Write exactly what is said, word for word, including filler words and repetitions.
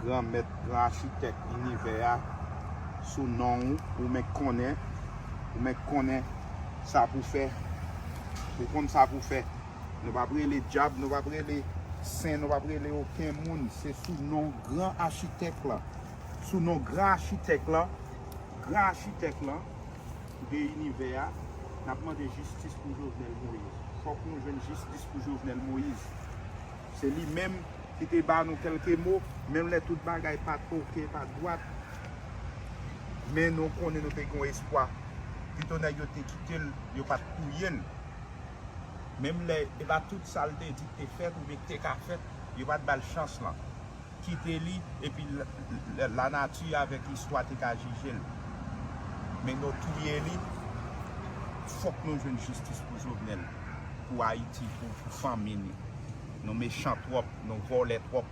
Granmèt, gran achitèk inivè a, sou non ou, ou menm konnen, ou menm konnen sa pou fè. Ou konn sa pou fè. Nou p ap rele dyab, nou p ap rele sen, nou p ap rele okenn moun. Se sou non gran achitèk la. Sou non gran achitèk la, gran achitèk la de inivè a, n ap mande jistis pou Jovenel Moïse. Fòk nou jwenn jistis pou Jovenel Moïse. Se li menm ki te ba nou kèlke mo, menm lè tout bagay pa t oke, pa t dwat. Men nou konnen nou te gen yon espwa. Pito nèg yo te kite l, yo pa t touye l. Menm lè e pa tout sa l te di k te fèt oubyen k te ka fèt, yo pa t ba l chans lan. Kite li, epi l- l- lanati avèk istwa te ka jije l. Men nou touye li. Fòk nou jwenn jistis pou Jovenel, pou Ayiti, pou, pou fanmi li. Nou mechan twòp, nou vòlè twòp.